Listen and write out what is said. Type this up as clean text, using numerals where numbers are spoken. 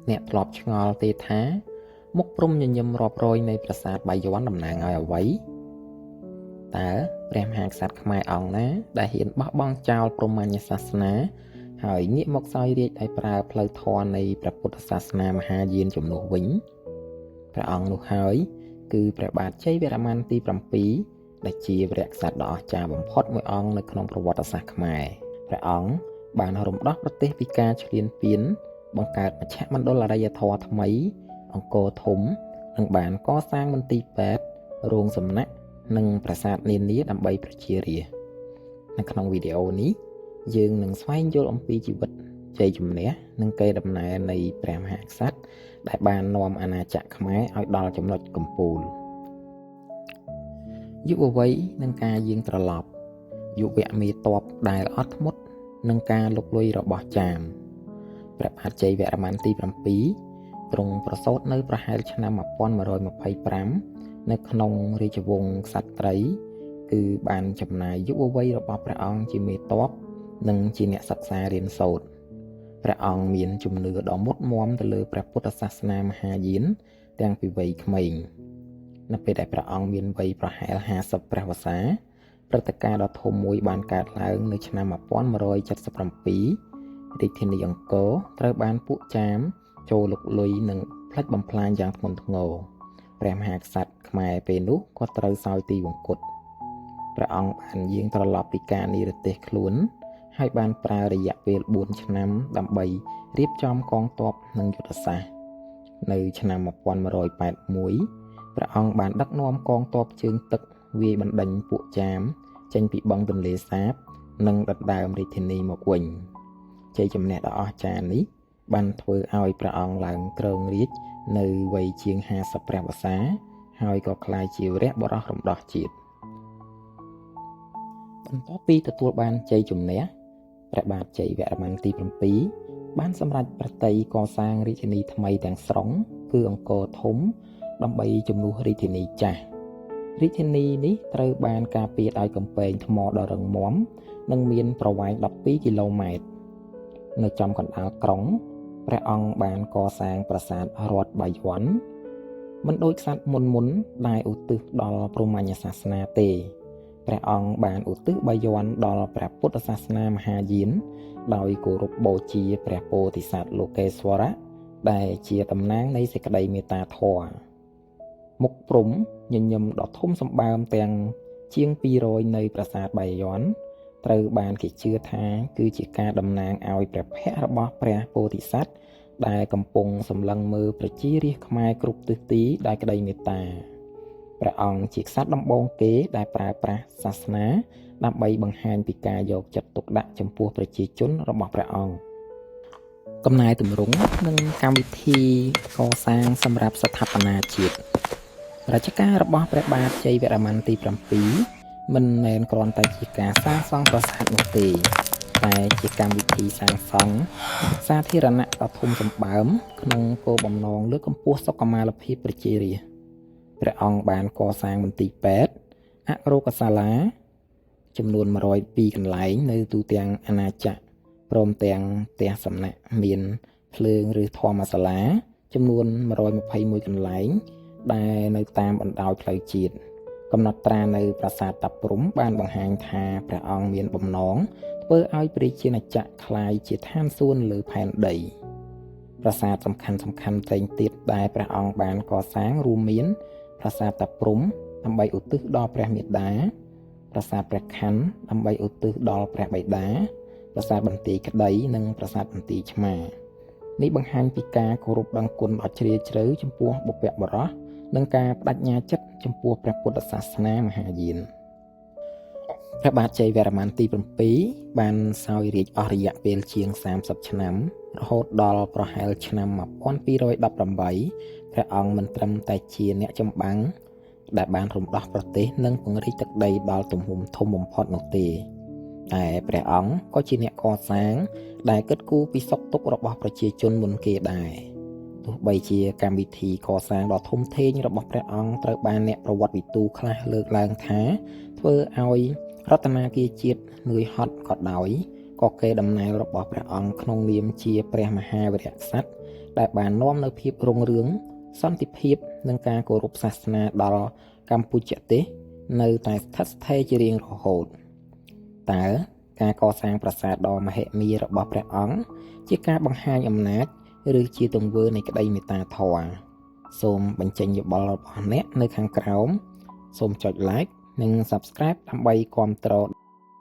អ្នកធ្លាប់ឆ្ងល់ទេថាមុខព្រំញញឹមរាប់រយនៃប្រាសាទបាយ័នតំណាងឲ្យអ្វីតើព្រះមហាក្សត្រខ្មែរអង្គណាដែលហ៊ានបោះបង់ចោលព្រហ្មញ្ញសាសនាហើយងាកមកសោយរាជ្យដោយប្រើផ្លូវធម៌នៃព្រះពុទ្ធសាសនាមហាយានជំនួសវិញព្រះអង្គនោះហើយគឺព្រះបាទជ័យវរ្ម័នទី7ដែលជាវរៈក្សត្រដ៏អស្ចារ្យបំផុតមួយអង្គនៅក្នុងប្រវត្តិសាស្ត្រខ្មែរព្រះអង្គបានរំដោះប្រទេសពីការឈ្លានពានបង្កើតមជ្ឈមណ្ឌលអរិយធម៌ថ្មីអង្គរធំនិងបានកសាងមន្ទីរពេទ្យរោងសំណាក់និងប្រាសាទនានាដើម្បីប្រជារាស្ត្រនៅក្នុងវីដេអូនេះយើងនឹងស្វែងយល់អំពីជីវិតជ័យជំនះនិងកេរដំណែលនៃព្រះមហាក្សត្រដែលបាននាំអាណាចក្រខ្មែរឲ្យដល់ចំណុចកំពូលយុវវ័យនិងការយាងត្រឡប់យុវមេតបដែលអត់ធ្មត់នឹងការលុកលុយរបស់ចាមព្រះបាទជ័យវរ្ម័នទី7ទ្រង់ប្រសូតនៅប្រហែលឆ្នាំ1125នៅក្នុងរាជវង្សក្សត្រីគឺបានចំណាយយុវវ័យរបស់ព្រះអង្គជាមេតបនិងជាអ្នកសិក្សារៀនសូត្រព្រះអង្គមានជំនឿដ៏មុតមាំទៅលើព្រះពុទ្ធសាសនាមហាយានតាំងពីវ័យក្មេងនៅពេលដែលព្រះអង្គមានវ័យប្រហែល50ព្រះវស្សាព្រឹត្តិការណ៍ដ៏ធំមួយបានកើតឡើងនៅឆ្នាំ1177រាជធានីអង្គរត្រូវបានពួកចាមចូលលុកលុយនិងផ្លិចបំផ្លាញយ៉ាងធ្ងន់ធ្ងរព្រះមហាក្សត្រខ្មែរពេលនោះក៏ត្រូវសោយទីវង្គតព្រះអង្គបានយាងត្រឡប់ពីការនិរទេសខ្លួនហើយបានប្រើរយៈពេល4ឆ្នាំដើម្បីរៀបចំកងទ័ពនិងយុទ្ធសាស្ត្រនៅឆ្នាំ1181ព្រះអង្គបានដឹកនាំកងទ័ពជើងទឹកវាយបណ្ដេញពួកចាមចេញពីបឹងទន្លេសាបនិងដណ្ដើមរាជធានីមកវិញជ័យជំនះដ៏អស្ចារ្យនេះបានធ្វើឲ្យព្រះអង្គឡើងគ្រងរាជ្យនៅវ័យជាង50ព្រះវស្សាហើយក៏ក្លាយជាវរៈបុរសរំដោះជាតិបន្ទាប់ពីទទួលបានជ័យជំនះព្រះបាទជ័យវរ្ម័នទី7បានសម្រេចព្រះទ័យកសាងរាជធានីថ្មីទាំងស្រុងគឺអង្គរធំដើម្បីជំនួសរាជធានីចាស់រាជធានីនេះត្រូវបានការពារដោយកំពែងថ្មដ៏រឹងមាំនិងមានប្រវែង12គីឡូម៉ែត្រនៅចំកណ្ដាលក្រុងព្រះអង្គបានកសាងប្រាសាទរដ្ឋបាយ័នមិនដូចក្សត្រមុនៗដែលឧទ្ទិសដល់ព្រហ្មញ្ញសាសនាទេព្រះអង្គបានឧទ្ទិសបាយ័នដល់ព្រះពុទ្ធសាសនាមហាយានដោយគោរពបូជាព្រះពោធិសត្វលោកេស្វរៈដែលជាតំណាងនៃសេចក្តីមេត្តាធម៌មុខព្រំញញឹមដ៏ធំសម្បើមទាំងជាង200នៅប្រាសាទបាយ័នត្រូវបានគេជឿថាគឺជាការតំណាងឲ្យព្រះភ័ក្ត្ររបស់ព្រះពោធិសត្វដែលកំពុងសម្លឹងមើលប្រជារាស្ត្រខ្មែរគ្រប់ទិសទីដោយក្តីមេត្តាព្រះអង្គជាក្សត្រដំបូងគេដែលប្រើប្រាស់សាសនាដើម្បីបង្ហាញពីការយកចិត្តទុកដាក់ចំពោះប្រជាជនរបស់ព្រះអង្គកំណែទម្រង់និងកម្មវិធីកសាងសម្រាប់ស្ថាបនាជាតិរជ្ជកាលរបស់ព្រះបាទជ័យវរ្ម័នទី7មិនមែនគ្រាន់តែជាការសាងសង់ប្រាសាទនោះទេតែជាកម្មវិធីសាងសង់សាធារណៈដ៏ធំសម្បើមក្នុងគោលបំណងលើកកម្ពស់សុខុមាលភាពប្រជារាស្ត្រព្រះអង្គបានកសាងមន្ទីរពេទ្យអរោគសាលាចំនួន102កន្លែងនៅទូទាំងអាណាចក្រព្រមទាំងផ្ទះសំណាក់មានភ្លើងឬធម្មសាលាចំនួន121កន្លែងដែលនៅតាមបណ្ដោយផ្លូវជាតិកំណត់ត្រានៅប្រាសាទតាព្រំបានបង្ហាញថាព្រះអង្គមានបំណងធ្វើឲ្យប្រជាណាចក្រក្លាយជាឋានសួគ៌លើផែនដីប្រាសាទសំខាន់សំខាន់ផ្សេងទៀតដែលព្រះអង្គបានកសាងរួមមានប្រាសាទតាព្រំដើម្បីឧទ្ទិសដល់ព្រះមាតាប្រាសាទព្រះខ័នដើម្បីឧទ្ទិសដល់ព្រះបិតាប្រាសាទបន្ទាយក្តីនិងប្រាសាទបន្ទាយឆ្មានេះបង្ហាញពីការគោរពដឹងគុណដ៏ជ្រាលជ្រៅចំពោះបុព្វបុរសនិងការបដិញ្ញាចិត្តចំពោះព្រះពុទ្ធសាសនាមហាយានព្រះបាទជ័យវរ្ម័នទី7បានសោយរាជ្យអស់រយៈពេលជាង30ឆ្នាំរហូតដល់ប្រហែលឆ្នាំ1218ព្រះអង្គមិនត្រឹមតែជាអ្នកចម្បាំងដែលបានរំដោះប្រទេសនិងពង្រីកទឹកដីដល់ទំហំធំបំផុតនោះទេតែព្រះអង្គក៏ជាអ្នកកសាងដែលគិតគូរពីសុខទុក្ខរបស់ប្រជាជនមុនគេដែរទោះបីជាកម្មវិធីកសាងដ៏ធំធេងរបស់ព្រះអង្គត្រូវបានអ្នកប្រវត្តិវិទូខ្លះលើកឡើងថាធ្វើឲ្យរតនាគារជាតិនឿយហត់ក៏ដោយ ក៏កេរដំណែលរបស់ព្រះអង្គក្នុងនាមជាព្រះមហាវីរក្សត្រដែលបាននាំនូវភាពរុងរឿងសន្តិភាពនិងការគោរពសាសនាដល់កម្ពុជាទេសនៅតែស្ថិតស្ថេរជារៀងរហូតតើការកសាងប្រាសាទដ៏មហិមារបស់ព្រះអង្គជាការបង្ហាញអំណាចឬជាទង្វើនៃក្តីមេត្តាធម៌សូមបញ្ចេញយោបល់របស់អ្នកនៅខាងក្រោមសូមចុច Like និង Subscribe ដើម្បីគាំទ្រ